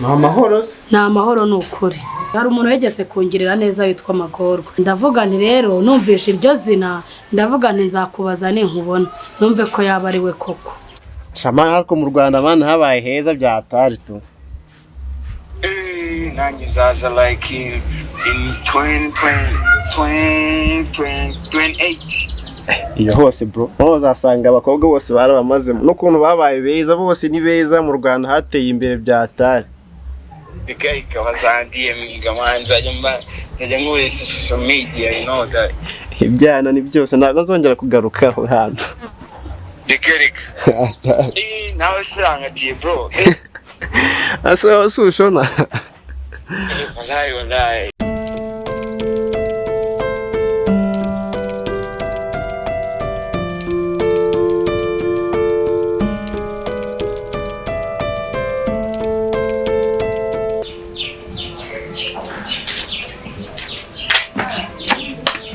Ni amahoro se? Ni amahoro, ni ukuri. Hari umuntu wigeze kungirira neza witwa Magorwa. Ndavuga nti rero numvishe iryo zina, ndavuga nti nzakubaza ninkubona, numve ko yaba ari we koko. Shama, ariko mu Rwanda man habaye heza byatari tu. Nanjye nzaza like in 20 20 28. Iyo hose bro, aho uzasanga abakobwa bose barabamazemo n'ukuntu babaye beza, bose ni beza. Mu Rwanda hateye imbere byatari. Reka ikaba za DMinga man, nzajya mba nzajya nkoresha social media, you know that. Ibyana ni byose, ntabwo nzongera kugaruka aho hantu. Reka reka. Nawe sirangatiye bro. Ase si ushona? Wallahi, wallahi.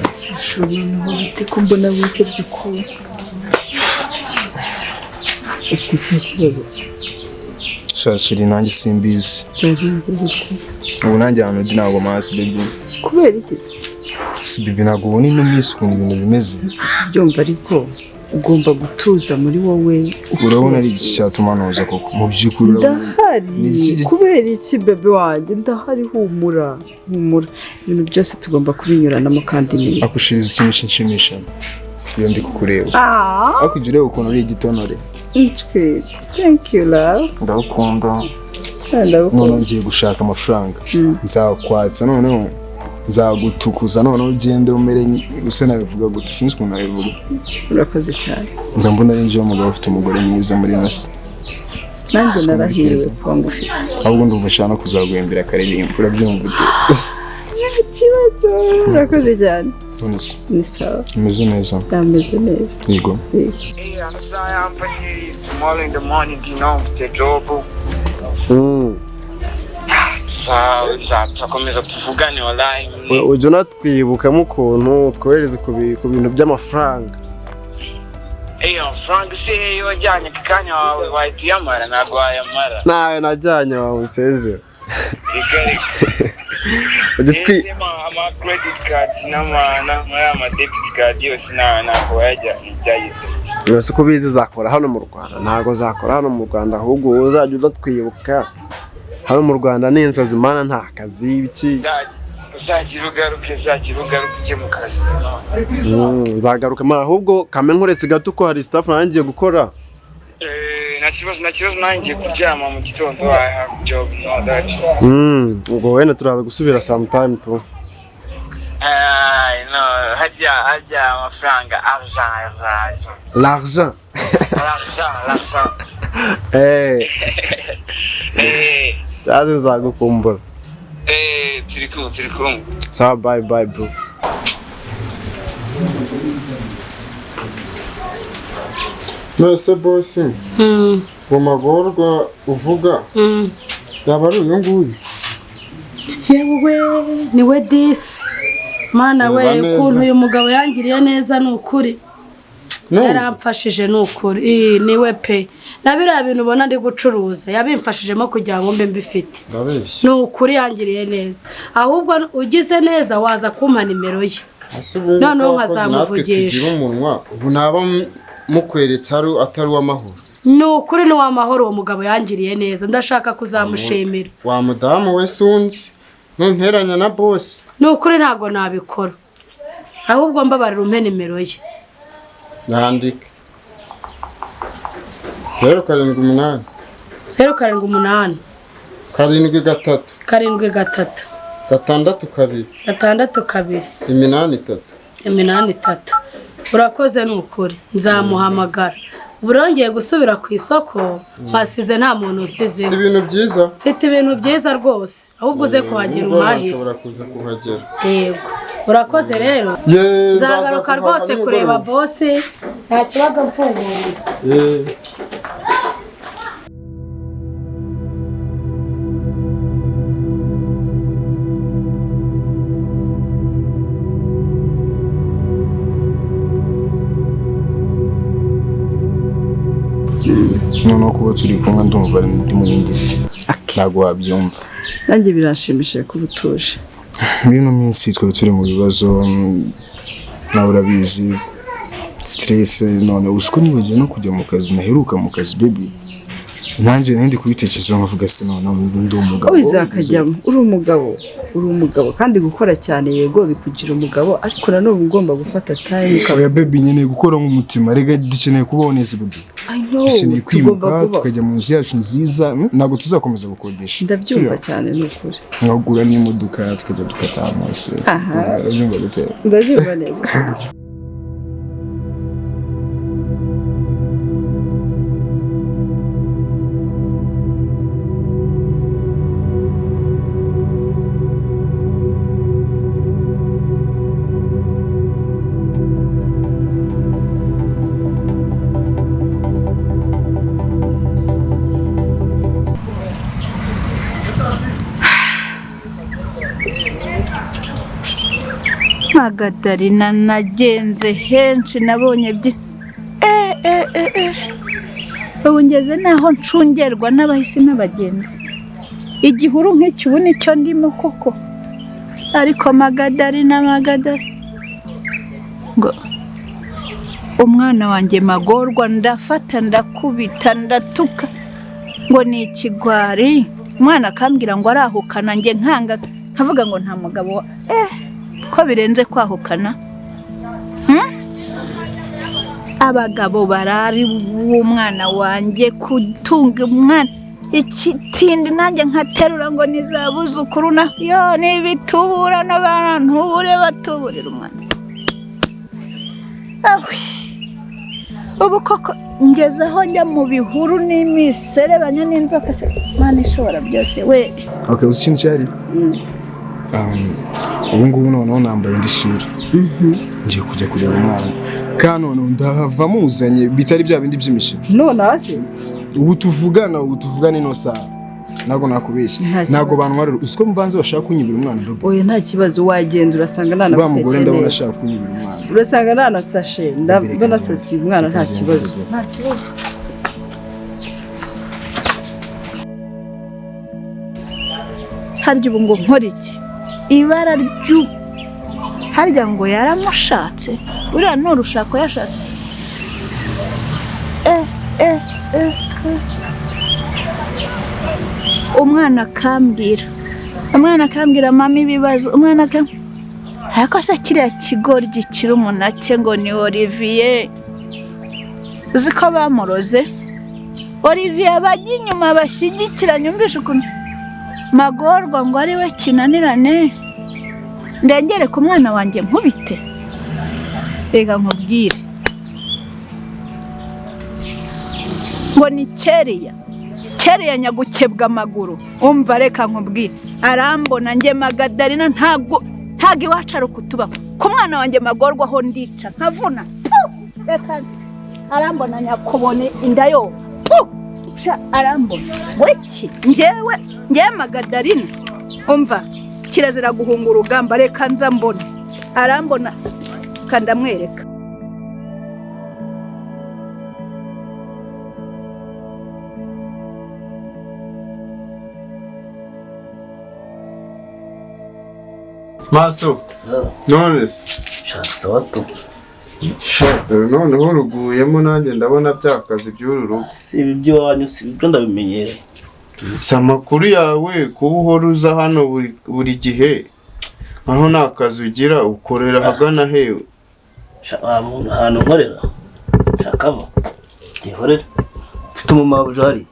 Sishobora noneho bite ko mbona wihebye ukuntu? Ufite ikihe kibazo se? Shashiri, nanjye simbizi. Byagenze bite? Ubu nanjye ahantu ndi ntabwo mpazi, baby. Kubera iki se? Si baby, ntabwo ubona ino minsi ukuntu ibintu bimeze? Byumva, ariko ugomba gutuza muri wowe. Urabona ari ukiyakira. iki cyatuma ntuza koko mu by'ukuri? Urabona Ndahari. Ni iki Kubera iki, bébé wanjye? Ndahari, humura, humura, ibintu byose tugomba kubinyuranamo kandi neza. Akushiriza ikintu kinshimisha iyo ndi kukureba, ariko ujya ureba ukuntu uri igitonore. Ncwe, thank you, love. Ndagukunda. Ndagukunda. Noneho ngiye gushaka amafaranga, nzakwatsa, noneho nzagutukuza, noneho ugende umere gusa. Nabivuga gute? Sinzi ukuntu nabivuga. Urakoze cyane. Mba mbona ari njyewe umugabo ufite umugore mwiza muri ino si. Nanjye Siko narahiriwe mbikeza. kuba ngufite. Ahubwo ndumva nshaka no kuzaguhimbira akaririmbo, urabyumva ute? Nta kibazo, urakoze cyane. None se? Ni sawa. Umeze neza? Yameze neza. Yego. Yego. Amasaha yamfashe tomorrow in the morning, mfite job. Nzakomeza tuvugane, wallahi. Ujya unatwibukamo ukuntu twohereza ku bintu by'amafaranga. Amafaranga se iyo wajyanye aka kanya wawe wahita uyamara? Ntabwo wayamara. Nawe najyanye wawe unsezera. Reka reka. Ujya twi Ese ama credit cards n'ama debit card yose ntabwo wayajyanye, byagenze? Uretse ko ubizi zakora hano mu Rwanda, ntabwo zakora hano mu Rwanda. Ahubwo wowe uzajya unatwibuka. Hano mu Rwanda ni insazi mana, nta kazi, ibiki. Uzagira ugaruke, uzagira ugaruke ujye mu kazi, no. Nzagaruka mana, ahubwo kame nkuretse gato ko hari staff nanjye ngiye gukora. Nta kibazo, nta kibazo, nanjye ngiye kuryama, mu gitondo I have job, no that. Ubwo wenda turaza gusubira sometime tu. Ay, no, hajya hajya amafaranga, argent, argent, argent. L'argent. L'argent, l'argent. Cyaze nzagukumbura. Turi kumwe, turi kumwe. Sawa, bye bye bro. None boss, ngo Magorwa uvuga yaba ari uyu nguyu? Yewe, niwe disi, mana we! Reba neza. Ukuntu uyu mugabo yangiriye neza, ni ukuri. No. Yaramfashije, ni ukuri. Ii, niwe pe. Na biriya bintu ubona ndi gucuruza yabimfashijemo kugira ngo mbe mbifite. Ndabeshya? Ni ukuri, yangiriye neza. Ahubwo ugize neza waza kumpa nimero ye. Ese ubu ngubu Noneho ko abakozi natwe nkazamuvugisha. tugira umunwa, ubu naba mukweretse ari atari uw'amahoro? Ni ukuri, ni uw'amahoro. Uwo mugabo yangiriye neza, ndashaka kuzamushimira. Wa mudamu we, sunzi ntunteranya na boss. Ni ukuri, ntabwo nabikora. Ahubwo mbabarira umpe nimero ye. Nandika: 078. 078. 73. 73. 62. 62. 83. 83. Urakoze, ni ukuri, nzamuhamagara. Ubu rongeye gusubira ku isoko mpasize nta muntu usizeho. Ibintu byiza. Mfite ibintu byiza rwose, ahubwo uze kuhagera Nimugoroba umahire. nshobora kuza kuhagera. Yego, urakoze rero. Ye, ndaza Nzagaruka kuhava rwose kureba nimugoroba. boss, nta kibazo, mfunguriye. Ye. Noneho kuba turi kumwe ndumva ndi mu yindi si. Ntabwo wabyumva. Nanjye biranshimishije kuba utuje. Muri ino minsi twari turi mu bibazo, nawe urabizi, stress. None uzi ko nibagiwe no kujya mu kazi, naheruka mu kazi baby. Nanjye nari ndi kubitekerezaho nkavuga se none ndi umugabo. Bizakajyamo, uri umugabo, uri umugabo kandi gukora cyane yego bikugira umugabo, ariko nanone uba ugomba gufata time ukaba Oya baby, nkeneye gukora nk'umutima. Rega dukeneye kubaho neza baby. I know, Dukeneye tugomba kwimuka kuba tukajya mu nzu yacu nziza, ntabwo tuzakomeza gukodesha. Ndabyumva Sibyo? cyane ni ukuri. Nkagura n'imodoka tukajya dukata ahantu hose. Aha. Urabyumva gute? Ndabyumva neza. Magadarina, nagenze henshi, nabonye byi eh eh eh eh. Ubu ngeze naho ncungerwa n'abahisi n'abagenzi. Igihuru nk'iki ubu nicyo ndimo koko. Ariko Magadarina, Magadari, ngo umwana wanjye Magorwa ndafata ndakubita ndatuka ngo ni ikigwari. Umwana akambwira ngo arahukana, njye nkanga nkavuga ngo nta mugabo ko birenze kwahukana. Abagabo barari w'umwana wanjye kutunga umwana ikitindi, nanjye nkaterura ngo nizabuzukuru na yo n'ibitubura n'abantubure batuburira umwana. Awi, ubu koko ngeze aho njya mu bihuru n'imiserebanya n'inzoka se? Mana ishobora byose we! Okay, uzi ikintu cyari? Ubu ngubu noneho nambaye indi sura, ngiye kujya kureba umwana kandi noneho ndahava muzanye, bitari bya bindi by'imikino. None hasi? Ubu tuvugana ino saha, ntabwo nakubeshya. Nta kibazo. Ntabwo bantwarira. Uzi ko mbanze bashaka kunyibira umwana baby? Oya, nta kibazo, wagenda urasanga Uriya mugore nanagutekeye ndabona neza. ashaka kunyibira umwana. Urasanga nanasashe, Baby, reka ndabona ngende. sasiye umwana, Reka nta ngende, kibazo. baby. Nta kibazo. Harya ubu ngo nkore iki? Ibara ryu harya ngo yaramushatse, uriya ni urushako yashatse. Eh eh eh eh. Umwana akambwira, umwana akambwira mama ibibazo, umwana akambwira. Ariko se kiriya kigoryi kiri umunake ngo ni Olivier, uzi ko bamuroze? Olivier bajya inyuma bashyigikiranye, umvishe ukuntu Magorwa ngo ari we kinanirane, ndengere ku mwana wanjye nkubite. Reka nkubwire ngo ni keriya keriya nyagukebwa amaguru. Umva, reka nkubwire, arambona njye Magadarina, ntabwo iwacu ari ukutubaho. Ku mwana wanjye Magorwa aho ndica nkavuna. Puh! Reka arambona nyakubone inda yo. Puh! Sha, arambona weki njyewe, njyewe Magadarina. Umva, kirazira guhunga urugamba. Reka nza mbona arambona kandamwereka. Maso none se? Sawa tu. Noneho ruguyemo, nanjye ndabona byakaze iby'uru rugo. Si ibi by'iwanyu, si ibyo, ndabimenyereye. Si amakuru yawe kuba uhora uza hano buri gihe nkaho nta kazi ugira, ukorera ahagana he? Sha, wa muntu, ahantu nkorera shakava gihorera mfite umumabuja hari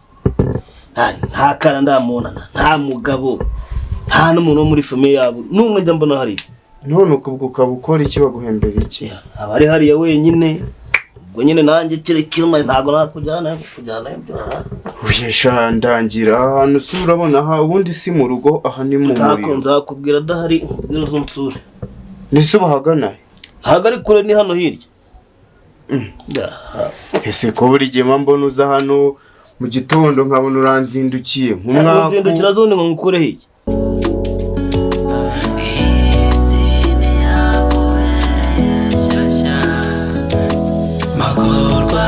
nta kana ndamubona, nta mugabo, nta n'umuntu wo muri famille yabo n'umwe njya mbona hariya. None ukubwo ukaba ukora iki, baguhembera iki? Aba ari hariya wenyine, ubwo nyine nanjye kire kiruma ntabwo nakujyana kujyana ibyo. Uyesha ndangira ahantu si urabona aha, ubundi si mu rugo, aha ni mu muriro. Nzakubwira adahari, nkubwire uzunsure. Nise ubahagana he? Ntabwo ari kure, ni hano hirya. Ese ko buri gihe mba mbona uza hano mu gitondo nkabona uranzindukiye nk'umwaku? Uzindukira zundi ngo ngukure hirya. Magorwa,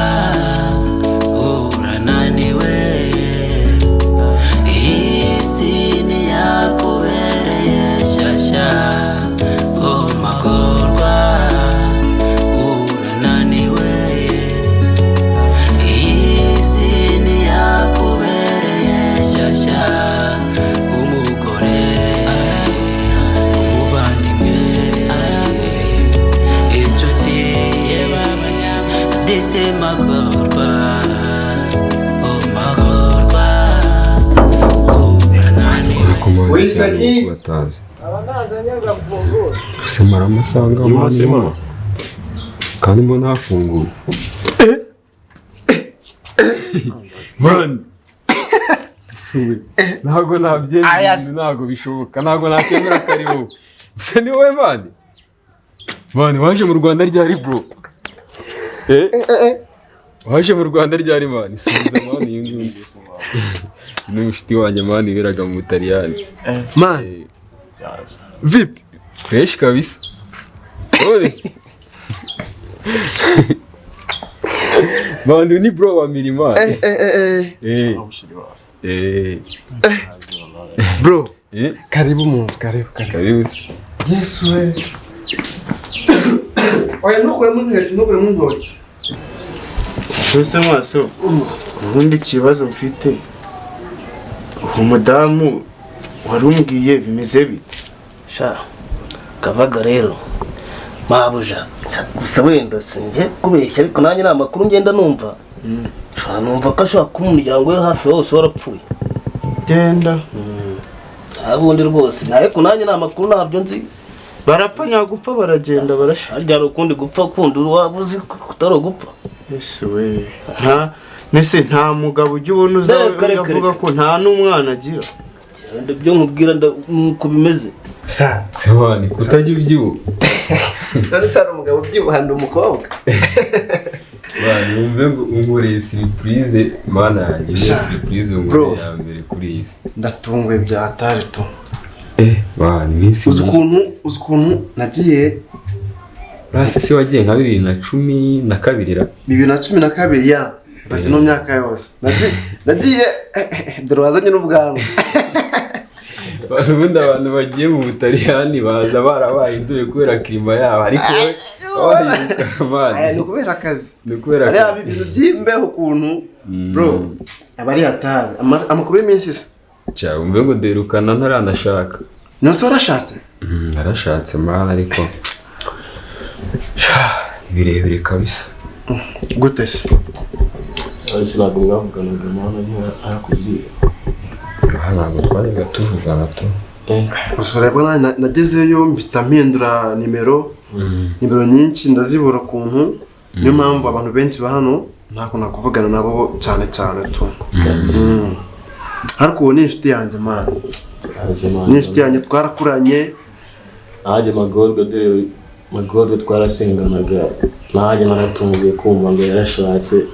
urananiwe. Ese Magorwa, oh Magorwa, urananiwe. Wisaki. Batazi gusa mara amasanga amanywa kandi mbona hafunguye man. Ntabwo nabyemera, ntabwo bishoboka, ntabwo nakemera ko ari wowe. Gusa ni wowe man. Man, waje mu Rwanda ryari bro? Waje mu Rwanda ryari man? Subiza man, iyi ngiyi ni umushuti wanjye man, iberaga mu Butaliyani. Man, vipi? Fresh kabisa. None se man, ni bro wa Mirima. Bro, karibu mu nzu, karibu karibu. Karibu. Yesu we. Oya, ntukuremo inkweto, ntukuremo inkweto. Ese maso, ubundi ikibazo mfite, uwo mudamu warumbwiye bimeze bite? Sha kavaga rero mabuja, gusa wenda sinjye kubeshya, ariko nanjye nta makuru ngenda numva. Sha numva ko ashobora kuba umuryango we hafi wose warapfuye. Genda. Nta bundi rwose, ariko nanjye nta makuru ntabyo nzi. Barapfa nyagupfa baragenda barasha. Harya hari ukundi gupfa kundi waba uzi kutari ugupfa? Yesu we, nta nese nta mugabo ujya ubona uza Reka, reka, avuga reka. ko nta n'umwana agira. Wenda ibyo nkubwira nuko bimeze. Sa Sebani kutajya ubyibuha. None se hari umugabo ubyibuha ndi umukobwa? Man, wumve ngo unkoreye surprise mana yanjye, niyo surprise Bro. unkoreye ya mbere kuri iyi si. Ndatunguye bya hatari tu. Man, iminsi Uzi myinshi. ukuntu, uzi ukuntu nagiye Urase se wagiye nka 2012 ra? 2012 ya basi no myaka yose nagiye dore wazanye n'ubwanwa. Ubundi abantu bagiye mu Butaliyani baza barabaye inzobe kubera klima yabo, ariko wowe Aya ni ukubera akazi. Ni ukubera Ariya akazi. ibintu by'imbeho ukuntu bro aba ari hatari. Amakuru y'iminsi se? Cya wumve ngo derukana ntaranashaka. None se warashatse? Narashatse man, ariko birebire kabisa. Gute se? Ese ntabwo mwavuganaga mwana arakubwiye? Aha ntabwo twajyaga tuvugana tu. Gusa urabona nagezeyo mpita mpindura nimero, nimero nyinshi ndazibura ukuntu, niyo mpamvu abantu benshi ba hano ntabwo nakuvugana nabo cyane cyane tu. Ariko ubu ni inshuti yanjye man. Ni inshuti yanjye twarakuranye. Nanjye Magorwa, dore Magorwa twarasenganaga, nanjye naratunguye kumva ngo yarashatse.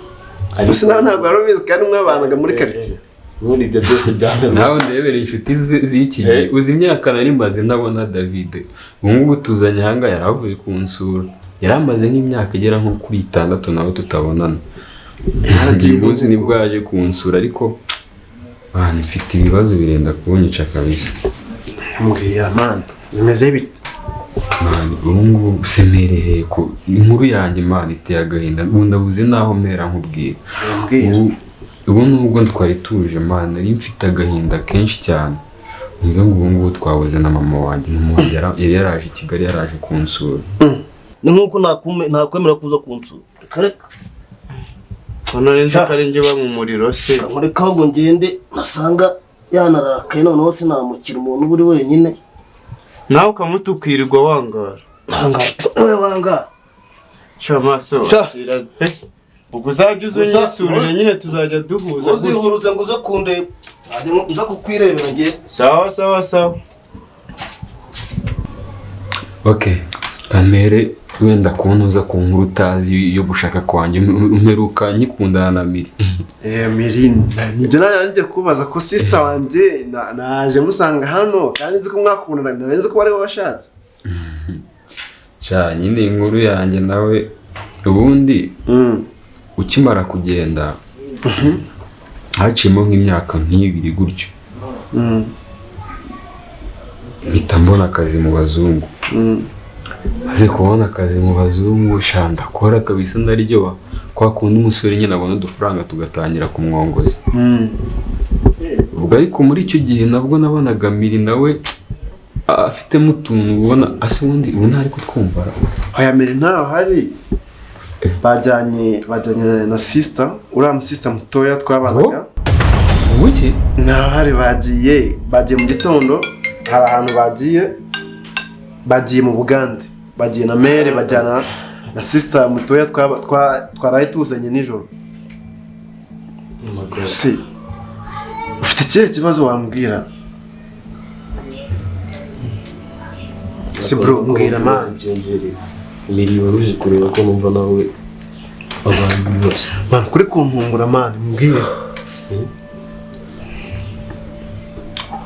Gusa nawe ntabwo wari ubizi kandi mwabanaga muri quartier. Ubundi ibyo byose byamenye. Nawe ndebera inshuti z'iki gihe, uzi imyaka nari maze ntabona David. Ubu ngubu tuzanye aha ngaha yari avuye kunsura. Yari amaze nk'imyaka igera nko kuri 6 nawe tutabonana. Uyu munsi nibwo yaje kunsura, ariko man, mfite ibibazo birenda kunyica kabisa. Mbwira man, bimeze bite? Man, ubu ngubu semereye ko inkuru yanjye man iteye agahinda. Ubu ndabuze naho mpera nkubwira. Mbwira. Ubu nubwo twari tuje man, nari mfite agahinda kenshi cyane. Umve ngo ubu ngubu twabuze na mama wanjye. Mama wanjye yari yaraje i Kigali, yaraje kunsura. Ni nkuko ntakwemera kuza kunsura. Reka reka. None nzi ko ari njye uba mu muriro se. Reka ahubwo ngende nasanga yanarakaye, noneho sinamukira umuntu uba uri wenyine. Nawe ukamutukwirirwa wangara. Wangara. Wewe wangara. Sha maso. Sha. Ubwo uzajya uza unyisurire nyine tuzajya duhuza. Uzihuruze ngo uze kundeba. Nza kukwirebera ngiye. Sawa sawa sawa. Okay. Kamere wenda kuntuza ku nkuru utazi yo gushaka kwanjye, umperuka nyikundana na Miri. Miri, nibyo nanjye kubaza ko sister wanjye naje musanga hano kandi nzi ko mwakundana, nari nzi ko wari washatse. Sha nyine inkuru yanjye nawe ubundi ukimara kugenda haciyemo nk'imyaka nk'ibiri gutyo, mpita mbona akazi mu bazungu. Maze kubona akazi mu bazungu, sha ndakora kabisa ndaryoha. Kwa kundi umusore nyine abona udufaranga tugatangira kumwongoza. Ubwo ariko muri icyo gihe nabwo nabonaga Miri nawe afitemo utuntu ubona asa ubundi ubu ntari kutwumva. Oya Miri ntaho hari. Bajyanye na sister, uriya sister mutoya twabanaga. Ubuki? Ntahari bagiye mu gitondo, hari ahantu bagiye mu Bugande. Bagiye na mere bajyana na sister mutoya twaraye tuzanye nijoro. Si ufite ikihe kibazo wambwira? Si bro, mbwira man. Miliyoni uje kureba ko numva nawe abantu bibazo. Man, kuri kumpungura man, mbwira.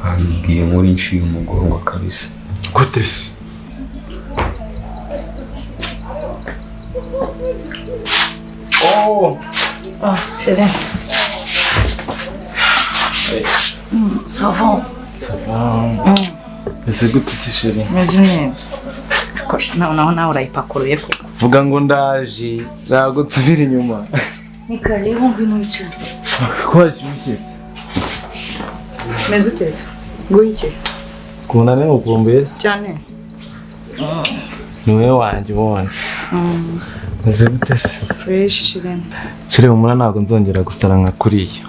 Ambwiye muri nciye umugongo kabisa. Gute se? Oh. Oh, chérie. Ça va? Ça va. Ese gute se chérie? Meze neza. Ariko naho nawe urayipakuruye koko. Vuga ngo ndaje, ntabwo nsubira inyuma. Ni karibu ngwino wicare. Ko washyushye se? Meze ute se? Nguhe iki? Sikubona ne ukumbuye se? Cyane. Ni wowe wanjye ubonye. Meze gute se? Fresh chérie. Chérie humura ntabwo nzongera gusara nka kuriya.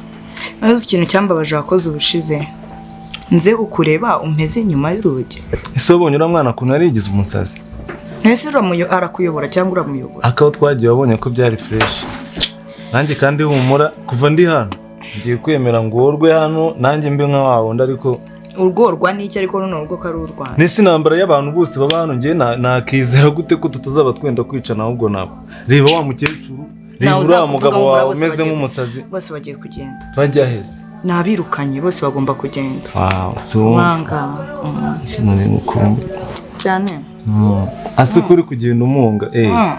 Nawe ikintu cyambabaje wakoze ubushize. Nze kukureba umpeze inyuma y'urugi. Ese wabonye uriya mwana ukuntu yarigize umusazi? Ese arakuyobora cyangwa uramuyobora? Akaho twagiye wabonye ko byari fresh. Nanjye kandi humura kuva ndi hano ngiye kwemera ngo worwe hano nanjye mbe nka wa wundi ariko urworwa n'iki ariko none urwo ko ari urwana. Nese intambara y'abantu bose baba hano ngiye nakizera gute ko tutazaba twenda kwicana ahubwo nabo. Reba wa mukecuru, reba uriya mugabo wawe umeze nk'umusazi. Bose bagiye kugenda. Bajya heza. Nabirukanye bose bagomba kugenda. Wow, so wanga. None ngukumbuye. Cyane. Ase kuri kugenda umunga eh.